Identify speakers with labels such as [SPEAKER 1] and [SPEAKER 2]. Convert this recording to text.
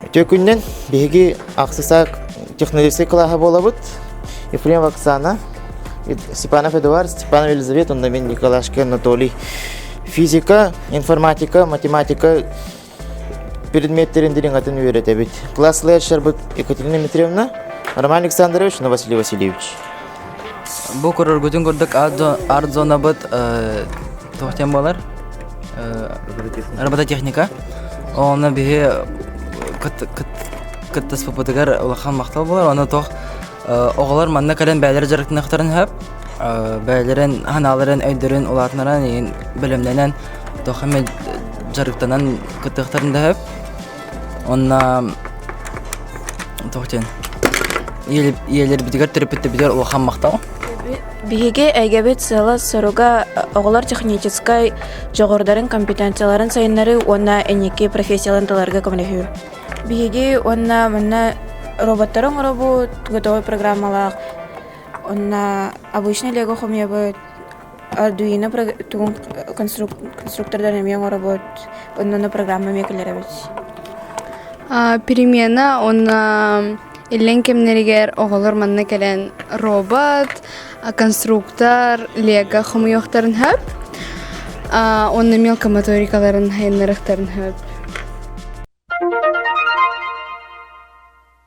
[SPEAKER 1] Үтүө күнүнэн биһиги ахсыс технологическай кылааһа буолабыт. Ефремова Оксана, Степанов Эдуард, Степанов Елизавета, онно мин Николашка Анатолий. Физика, информатика, математика предметтерин дириҥатын үөрэтэбит. Класс лечербыт Екатерина Дмитриевна, Роман Александрович, но Василий Васильевич.
[SPEAKER 2] Бу көрөргүтүн курдук арт-зонабыт туох диэн буолар? Робототехника. Онно биһи кыттыспыппытыгар улахан махтал буолар. Онно туох оҕолор манна кэлэн бэйэлэрэ дьарыктаныахтарын сөп. Бэйэлэрин санааларын, өйдөрүн улаатыннаран, иһин бэлэмнэнэн туох эмэ дьарыктанан кыттыахтарын да сөп. Онно туох диэн ийэлэрбитигэр төрөппүттэрбитигэр улахан махтал.
[SPEAKER 3] Биһиги эйгэбит сыала-соруга оҕолор техническай дьоҕурдарын, компетенцияларын сайыннарыы уонна инники профессияларын таларга көмөлөһүү. Биһиги уонна манна роботтары оҥоробут, готовай программалаах, уонна обычный лего хомуйабыт, Arduino тугун конструктордан эмиэ оҥоробут, онно программа эмиэ киллэрэбит.
[SPEAKER 4] Перемена уонна иллэҥ кэмнэригэр оҕолор манна кэлэн робот, конструктор, лего хомуйуохтарын сөп. Уонна мелкомоторикаларын сайыннарыахтарын сөп.